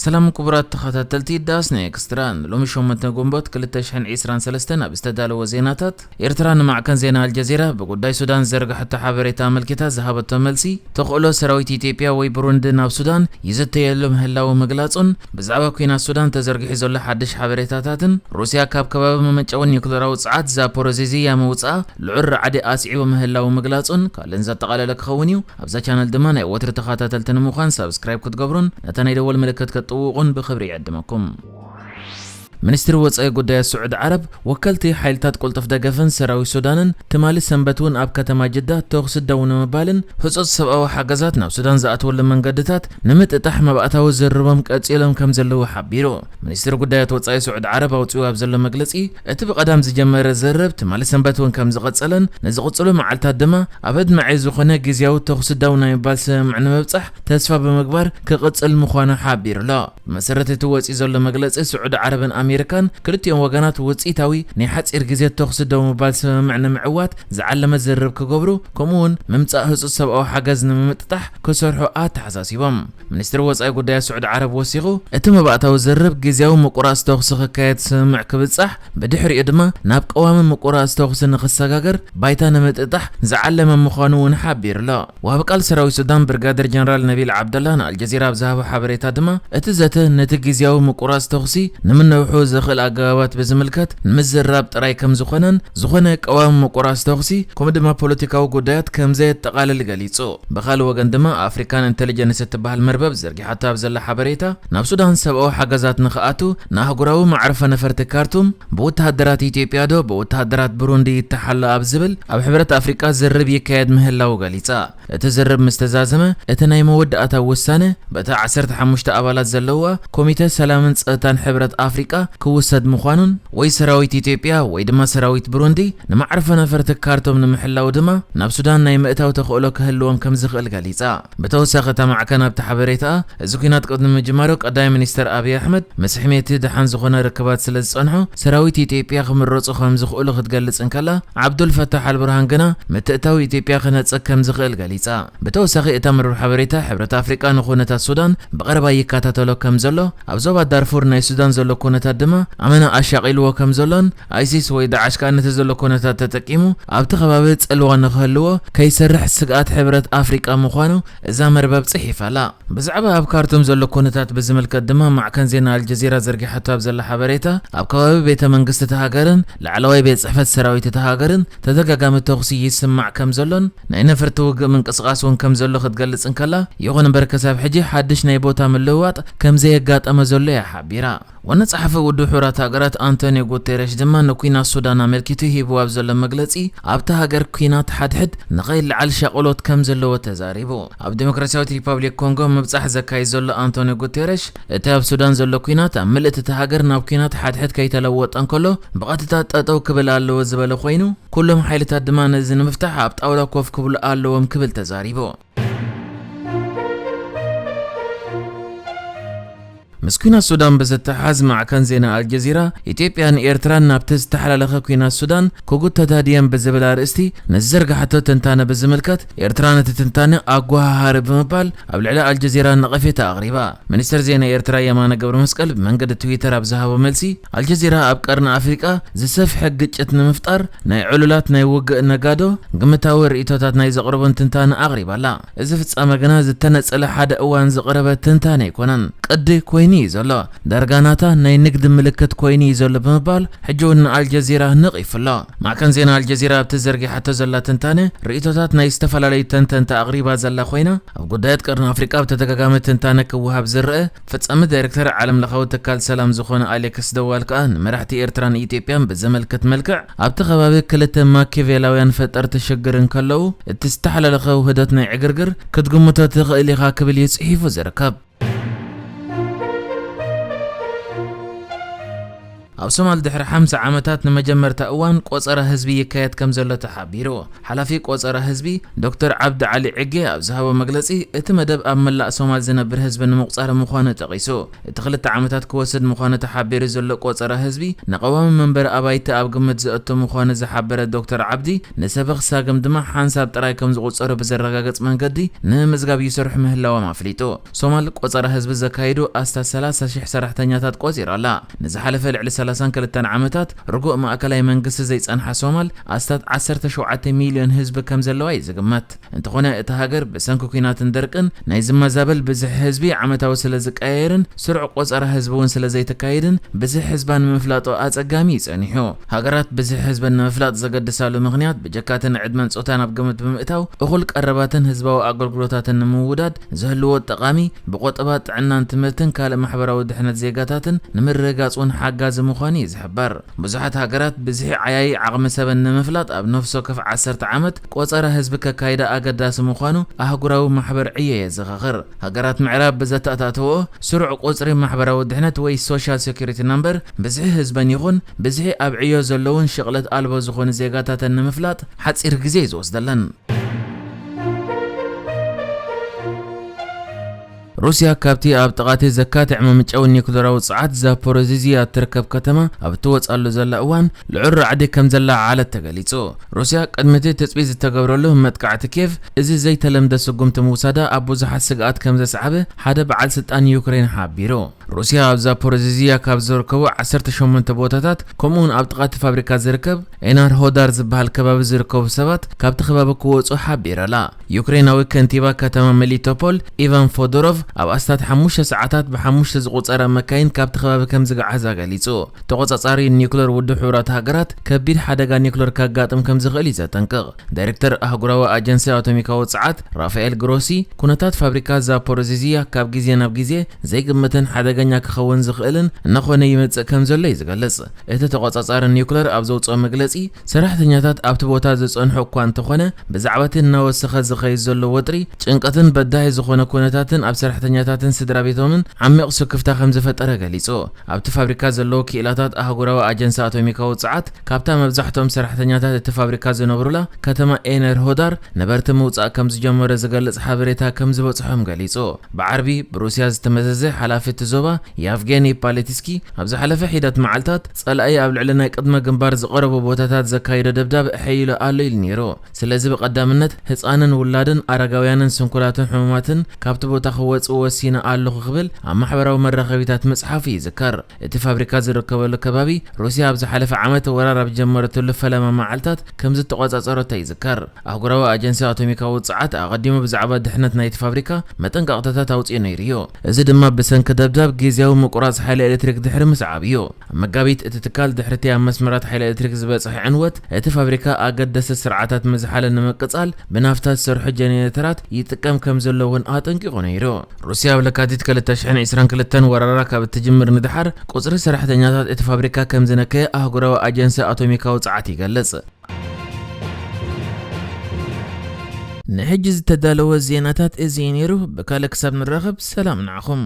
ሰላም ክቡራት ተኸታተልቲ ዳስ ናይ ኤክስትራ፣ ንሎሚ ሸሞንተ ግንቦት ክልተ ሽሕን ዕስራን ሰለስተን ኣብ ዝተዳለወ ዜናታት፣ ኤርትራ ንማዕከን ዜና ኣልጀዚራ ብጉዳይ ሱዳን ዝዘርግሐቶ ሓበሬታ ኣመልኪታ ዝሃበቶ መልሲ፣ ተኽእሎ ሰራዊት ኢትዮጵያ ወይ ብሩንዲ ናብ ሱዳን ይዝተየሉ ምህላዉ ምግላጹን፣ ብዛዕባ ኲናት ሱዳን ተዘርጊሑ ዘሎ ሓድሽ ሓበሬታታትን፣ ሩስያ ካብ ከባቢ መመንጨዊ ኒውክለራዊ ጸዓት ዛፖሮዚዝያ ምውጻኣ ልዑል ራዕዲ ኣስዒቡ ምህላዉ ምግላጹን ካልእን ዘጠቓለለ ክኸውን እዩ። ኣብዛ ቻነል ድማ ናይ ወትሪ ተኸታተልቲ ንምዃን ሳብስክራይብ ክትገብሩን ነታ ናይ ደወል ምልክት ክትጥውቑን ብኽብሪ ይዕድመኩም። ሚኒስትሪ ወጻኢ ጉዳያት ስዑዲ ዓረብ፣ ወከልቲ ሓይልታት ቅልጡፍ ደገፍን ሰራዊት ሱዳንን ትማሊ ሰንበት እውን ኣብ ከተማ ጅዳ ተኹሲ ደው ንምባልን ህጹጽ ሰብኣዊ ሓገዛት ናብ ሱዳን ዝኣትወሉ መንገድታት ንምጥጣሕ መባእታዊ ዝርርቦም ቀጺሎም ከም ዘለዉ ሓቢሩ። ሚኒስትሪ ጉዳያት ወጻኢ ስዑዲ ዓረብ ኣውጺኡ ኣብ ዘሎ መግለጺ፣ እቲ ብቐዳም ዝጀመረ ዝርርብ ትማሊ ሰንበት እውን ከም ዝቐጸለን ንዝቕጽሉ መዓልታት ድማ ኣብ ኣድማዒ ዝኾነ ግዝያዊ ተኹሲ ደው ናይ ምባል ስምምዕ ንምብጻሕ ተስፋ ብምግባር ክቕጽል ምዃኑ ሓቢሩ ኣሎ። ብመሰረት እቲ ወጺኡ ዘሎ መግለጺ፣ ስዑዲ ዓረብን ኣሜሪካን ክልቲኦም ወገናት ውጽኢታዊ ናይ ሓጺር ግዜ ተኹሲ ደው ምባል ስምምዕ ንምዕዋት ዝዓለመ ዝርርብ ክገብሩ፣ ከምኡ እውን ምምጻእ ህጹጽ ሰብኣዊ ሓገዝ ንምምጥጣሕ ክሰርሑ ኣተሓሳሲቦም። ሚኒስትሪ ወጻኢ ጉዳያት ስዑዲ ዓረብ ወሲኹ፣ እቲ መባእታዊ ዝርርብ ግዝያዊ ምቁራጽ ተኹሲ ክካየድ ስምምዕ ክብጻሕ፣ ብድሕሪኡ ድማ ናብ ቀዋሚ ምቁራጽ ተኹሲ ንኽሰጋገር ባይታ ንምጥጣሕ ዝዓለመ ምዃኑ እውን ሓቢሩ ኣሎ። ወሃቢ ቃል ሰራዊት ሱዳን ብርጋደር ጀነራል ነቢል ዓብደላ ንኣልጀዚራ ኣብ ዝሃቦ ሓበሬታ ድማ፣ እቲ ዘተ ነቲ ግዝያዊ ምቁራጽ ተኹሲ ንምንውሑ ዘኽእል ኣገባባት ብዝምልከት ንምዝራብ ጥራይ ከም ዝኾነን፣ ዝኾነ ቀዋሚ ምቁራጽ ተኹሲ ከምኡ ድማ ፖለቲካዊ ጉዳያት ከም ዘየጠቓልል ገሊጹ። ብኻልእ ወገን ድማ ኣፍሪካን ኢንተሊጀንስ እትበሃል መርበብ ዘርጊሓቶ ኣብ ዘላ ሓበሬታ፣ ናብ ሱዳን ሰብኣዊ ሓገዛት ንኽኣቱ ንኣህጉራዊ መዕርፎ ነፈርቲ ካርቱም ብወተሃደራት ኢትዮጵያ ዶ ብወተሃደራት ብሩንዲ ይተሓሎ ኣብ ዝብል ኣብ ሕብረት ኣፍሪቃ ዝርርብ ይካየድ ምህላዉ ገሊጻ። እቲ ዝርርብ ምስ ተዛዘመ፣ እቲ ናይ መወዳእታ ውሳነ በታ ዓሰርተ ሓሙሽተ ኣባላት ዘለዋ ኮሚተ ሰላምን ጸጥታን ሕብረት ኣፍሪቃ ክውሰድ ምዃኑን፣ ወይ ሰራዊት ኢትዮጵያ ወይ ድማ ሰራዊት ብሩንዲ ንመዕርፎ ነፈርቲ ካርቱም ንምሕላው ድማ ናብ ሱዳን ናይ ምእታው ተኽእሎ ክህልዎም ከም ዝኽእል ገሊጻ። ብተወሳኺ እታ ማዕከን ኣብቲ ሓበሬታኣ፣ እዚ ኲናት ቅድሚ ምጅማሩ ቀዳማይ ሚኒስተር ኣብይ ኣሕመድ ምስ ሕሜቲ ደሓን ዝኾነ ርክባት ስለ ዝጸንሖ፣ ሰራዊት ኢትዮጵያ ክምረጹ ከም ዝኽእሉ ክትገልጽ እንከላ፣ ዓብዱል ፈታሕ ኣልቡርሃን ግና ምትእታው ኢትዮጵያ ክነጽግ ከም ዝኽእል ገሊጻ። ብተወሳኺ እታ መርበብ ሓበሬታ፣ ሕብረት ኣፍሪቃ ንኹነታት ሱዳን ብቐረባ ይከታተሎ ከም ዘሎ፣ ኣብ ዞባ ዳርፉር ናይ ሱዳን ዘሎ ኩነታት ድማ ኣመና ኣሻቒልዎ ከም ዘሎን፣ ኣይሲስ ወይ ዳዕሽ ከኣ ነቲ ዘሎ ኩነታት ተጠቂሙ ኣብቲ ከባቢ ጽልዋ ንኽህልዎ ከይሰርሕ ስግኣት ሕብረት ኣፍሪቃ ምዃኑ እዛ መርበብ ጽሒፋ ኣላ። ብዛዕባ ኣብ ካርቱም ዘሎ ኩነታት ብዝምልከት ድማ ማዕከን ዜና ኣልጀዚራ ዘርጊሓቶ ኣብ ዘላ ሓበሬታ፣ ኣብ ከባቢ ቤተ መንግስቲ እታ ሃገርን ላዕለዋይ ቤት ጽሕፈት ሰራዊት እታ ሃገርን ተደጋጋሚ ተኹሲ ይስማዕ ከም ዘሎን ናይ ነፈርቲ ውግእ ምንቅስቓስ እውን ከም ዘሎ ክትገልጽ እንከላ፣ ይኹን እምበር ክሳብ ሕጂ ሓድሽ ናይ ቦታ ምልውዋጥ ከም ዘየጋጠመ ዘሎ እያ ሓቢራ። ዋና ጸሓፊ ውድብ ሕቡራት ሃገራት ኣንቶኒዮ ጉቴሬሽ ድማ ንኲናት ሱዳን ኣመልኪቱ ሂብዎ ኣብ ዘሎ መግለጺ፣ ኣብታ ሃገር ኲናት ሓድሕድ ንኸይለዓል ሻቕሎት ከም ዘለዎ ተዛሪቡ። ኣብ ዴሞክራሲያዊት ሪፓብሊክ ኮንጎ ምብጻሕ ዘካይድ ዘሎ ኣንቶኒዮ ጉቴሬሽ፣ እቲ ኣብ ሱዳን ዘሎ ኲናት ኣብ ምልእቲ እታ ሃገር ናብ ኲናት ሓድሕድ ከይተለወጠ እንከሎ፣ ብቐጥታ ጠጠው ክብል ኣለዎ ዝበለ ኮይኑ፣ ኩሎም ሓይልታት ድማ ነዚ ንምፍታሕ ኣብ ጣውላ ኮፍ ክብሉ ኣለዎም ክብል ተዛሪቡ። ምስ ኲናት ሱዳን ብዝተሓዝ፣ ማዕከን ዜና ኣልጀዚራ፣ ኢትዮጵያን ኤርትራን ናብቲ ዝተሓላለኸ ኲናት ሱዳን ክጉተታ ድየን ብዝብል ኣርእስቲ ንዝዘርግሓቶ ትንታነ ብዝምልከት፣ ኤርትራ ነቲ ትንታነ ኣጓሃሃሪ ብምባል ኣብ ልዕሊ ኣልጀዚራ ነቐፌታ ኣቕሪባ። ሚኒስተር ዜና ኤርትራ የማነ ገብረመስቀል ብመንገዲ ትዊተር ኣብ ዝሃቦ መልሲ፣ ኣልጀዚራ ኣብ ቀርኒ ኣፍሪቃ ዝሰፍሐ ግጭት ንምፍጣር ናይ ዕሉላት ናይ ውግእ ነጋዶ ግምታዊ ርእይቶታት ናይ ዘቕረቦን ትንታነ ኣቕሪባ ኣላ። እዚ ፍጻመ ግና ዝተነጸለ ሓደ እዋን ዝቐረበ ትንታነ ኣይኮነን። ቅዲ ኮይኑ እዩ ዘሎ። ዳርጋ ናታ ናይ ንግዲ ምልክት ኮይኑ እዩ ዘሎ ብምባል ሕጂ እውን ንኣልጀዚራ ነቒፉ ኣሎ። ማዕከን ዜና ኣልጀዚራ ኣብቲ ዘርጊሓቶ ዘላ ትንታነ ርእይቶታት ናይ ዝተፈላለዩ ተንተንቲ ኣቕሪባ ዘላ ኮይና፣ ኣብ ጉዳያት ቀርኒ ኣፍሪቃ ብተደጋጋሚ ትንታነ ክወሃብ ዝረአ ፈጻሚ ዳይሬክተር ዓለምለኻዊ ትካል ሰላም ዝኾነ ኣሌክስ ደዋል ከኣ ንመራሕቲ ኤርትራን ኢትዮጵያን ብዘመልክት መልክዕ ኣብቲ ከባቢ ክልተ ማኪቬላውያን ፈጠርቲ ሽግር እንከለዉ እቲ ዝተሓላለኸ ውህደት ናይ ዕግርግር ክትግምቶ ትኽእል ኢኻ ክብል እዩ ጽሒፉ ዝርከብ። ኣብ ሶማል ድሕሪ ሓምሳ ዓመታት ንመጀመርታ እዋን ቆጸራ ህዝቢ ይካየድ ከም ዘሎ ተሓቢሩ። ሓላፊ ቆጸራ ህዝቢ ዶክተር ዓብዲ ዓሊ ዕጌ ኣብ ዝሃቦ መግለጺ፣ እቲ መደብ ኣብ መላእ ሶማል ዝነብር ህዝቢ ንምቑጻር ምዃኑ ጠቒሱ፣ እቲ ክልተ ዓመታት ክወስድ ምዃኑ ተሓቢሩ ዘሎ ቆጸራ ህዝቢ ንቐዋሚ መንበሪ ኣባይቲ ኣብ ግምት ዘእቱ ምዃኑ ዝሓበረ ዶክተር ዓብዲ፣ ንሰበኽ ሳግም ድማ ሓንሳብ ጥራይ ከም ዝቑጸሩ ብዘረጋግጽ መንገዲ ንምምዝጋብ ይሰርሑ ምህላዎም ኣፍሊጡ። ሶማል ቆጸራ ህዝቢ ዘካይዱ ኣስታት ሰላሳ ሺሕ ሰራሕተኛታት ቆጺራ ኣላ። ንዝሓለፈ ልዕሊ ሰላሳን ክልተን ዓመታት ርጉእ ማእከላይ መንግስቲ ዘይጸንሓ ሶማል ኣስታት ዓሰርተ ሸውዓተ ሚልዮን ህዝቢ ከም ዘለዋ እዩ ዝግመት። እንተኾነ እታ ሃገር ብሰንኪ ኲናትን ደርቅን ናይ ዝመዛበል ብዝሒ ህዝቢ ዓመታዊ ስለ ዝቀያየርን ስሩዕ ቆጸራ ህዝቢ እውን ስለ ዘይተካይድን ብዝሒ ህዝባ ንምፍላጡ ኣጸጋሚ እዩ ጸኒሑ። ሃገራት ብዝሒ ህዝበን ንምፍላጥ ዘገድሳሉ ምኽንያት ብጀካ እቲ ንዕድመን ጾታን ኣብ ግምት ብምእታው እኹል ቀረባትን ህዝባዊ ኣገልግሎታትን ንምውዳድ ዝህልዎ ጠቓሚ ብቆጠባ ጥዕናን ትምህርትን ካልእ ማሕበራዊ ድሕነት ዜጋታትን ንምርግጋጽ እውን ሓጋዚ ምዃኑ እዩ ዝሕበር። ብዙሓት ሃገራት ብዝሒ ዓያዪ ዓቕሚ ሰበን ንምፍላጥ ኣብ ነፍሲ ወከፍ ዓሰርተ ዓመት ቆጸራ ህዝቢ ከካይዳ ኣገዳሲ ምዃኑ ኣህጉራዊ ማሕበር ዕዮ የዘኻኽር። ሃገራት ምዕራብ ብዘተኣታተወኦ ስሩዕ ቁጽሪ ማሕበራዊ ድሕነት ወይ ሶሻል ሴኩሪቲ ናምበር ብዝሒ ህዝበን ይኹን ብዝሒ ኣብ ዕዮ ዘለውን ሽቕለት ኣልቦ ዝኾኑ ዜጋታተን ንምፍላጥ ሓጺር ግዜ እዩ ዝወስደለን። ሩስያ ካብቲ ኣብ ጥቓቲ ዘካትዕ መምጨዊ ኒኩለራዊ ጸዓት ዛፖሮዚዝያ እትርከብ ከተማ ኣብ እትወጽኣሉ ዘላ እዋን ልዑል ራዕዲ ከም ዘለዓዓለት ተገሊጹ። ሩስያ ቅድሚ እቲ ትጽቢት ዝተገብረሉ መጥቃዕቲ ኬቭ እዚ ዘይተለምደ ስጉምቲ ምውሳዳ ኣብ ብዙሓት ስግኣት ከም ዘስዓበ ሓደ በዓል ስልጣን ዩክሬን ሓቢሩ። ሩስያ ኣብ ዛፖሮዚዝያ ካብ ዝርከቡ ዓሰርተ ሸሞንተ ቦታታት ከምኡውን ኣብ ጥቓ እቲ ፋብሪካ ዝርከብ ኤናር ሆዳር ዝበሃል ከባቢ ዝርከቡ ሰባት ካብቲ ከባቢ ክወጹ ሓቢራ'ላ። ዩክሬናዊ ከንቲባ ከተማ መሊቶፖል ኢቫን ፎዶሮቭ ኣብ ኣስታት ሓሙሽተ ሰዓታት ብሓሙሽተ ዝቑጸራ መካይን ካብቲ ከባቢ ከም ዝገዓዛ ገሊጹ። ተቖጻጻሪ ኒኩለር ውድብ ሕቡራት ሃገራት ከቢድ ሓደጋ ኒኩለር ከጋጥም ከም ዝኽእል እዩ ዘጠንቅቕ። ዳይሬክተር ኣህጉራዊ ኣጀንሲ ኣቶሚካዊ ጸዓት ራፋኤል ግሮሲ፣ ኩነታት ፋብሪካ ዛፖሮዚዝያ ካብ ግዜ ናብ ግዜ ዘይግምትን ሓደገኛ ክኸውን ዝኽእልን እናኾነ ይመጽእ ከም ዘሎ እዩ ዝገልጽ። እቲ ተቖጻጻሪ ኒኩለር ኣብ ዘውጽኦ መግለጺ፣ ሰራሕተኛታት ኣብቲ ቦታ ዝጸንሑ እኳ እንተኾነ፣ ብዛዕባ እቲ እናወሰኸ ዝኸይድ ዘሎ ወጥሪ፣ ጭንቀትን በዳሂ ዝኾነ ኩነታትን ኣብ ሰራሕተኛታትን ስድራ ቤቶምን ዓሚቕ ስክፍታ ከም ዝፈጠረ ገሊጹ። ኣብቲ ፋብሪካ ዘለዉ ክኢላታት ኣህጉራዊ ኣጀንሲ ኣቶሚካዊ ጸዓት፣ ካብታ መብዛሕትኦም ሰራሕተኛታት እቲ ፋብሪካ ዝነብሩላ ከተማ ኤነር ሆዳር ነበርቲ ምውጻእ ከም ዝጀመረ ዝገልጽ ሓበሬታ ከም ዝበጽሖም ገሊጹ። ብዓርቢ ብሩስያ ዝተመዘዘ ሓላፊ እቲ ዞባ ያቭጌኒ ፓሌቲስኪ፣ ኣብ ዝሓለፈ ሒደት መዓልታት ጸላኢ ኣብ ልዕሊ ናይ ቅድመ ግንባር ዝቐረቡ ቦታታት ዘካይዶ ደብዳብ ኣሐይሉ ኣሎ ኢሉ ነይሩ። ስለዚ ብቐዳምነት ህጻንን ውላድን ኣረጋውያንን ስንኩላትን ሕሙማትን ካብቲ ቦታ ክወጽኡ ወሲነ ኣለኹ ክብል ኣብ ማሕበራዊ መራኸቢታት ምጽሓፉ ይዝከር። እቲ ፋብሪካ ዝርከበሉ ከባቢ ሩስያ ኣብ ዝሓለፈ ዓመት ወራር ኣብ ጀመረትሉ ፈለማ መዓልታት ከም ዝተቖጻጸረቶ ይዝከር። ኣህጉራዊ ኣጀንሲ ኣቶሚካዊ ጸዓት ኣቐዲሙ ብዛዕባ ድሕነት ናይቲ ፋብሪካ መጠንቀቕታታት ኣውጺኡ ነይሩ እዩ። እዚ ድማ ብሰንኪ ደብዳብ ግዝያዊ ምቁራጽ ሓይሊ ኤሌክትሪክ ድሕሪ ምስዓብ እዩ። ኣብ መጋቢት እቲ ትካል ድሕሪ እቲ ኣብ መስመራት ሓይሊ ኤሌክትሪክ ዝበጽሐ ዕንወት እቲ ፋብሪካ ኣገደስቲ ስርዓታት ምዝሓል ንምቅጻል ብናፍታ ዝሰርሑ ጀነሬተራት ይጥቀም ከም ዘሎ እውን ኣጠንቂቑ ነይሩ። ሩስያ ኣብ ለካቲት ክልተ ሽሕን ዕስራን ክልተን ወራራ ካብ እትጅምር ንደሓር ቁጽሪ ሰራሕተኛታት እቲ ፋብሪካ ከም ዝነከየ ኣህጉራዊ ኣጀንሲ ኣቶሚካዊ ጸዓት ይገልጽ። ንሕጂ ዝተዳለወ ዜናታት እዚ እዩ ነይሩ። ብካልእ ክሳብ ንራኸብ ሰላም ንዓኹም።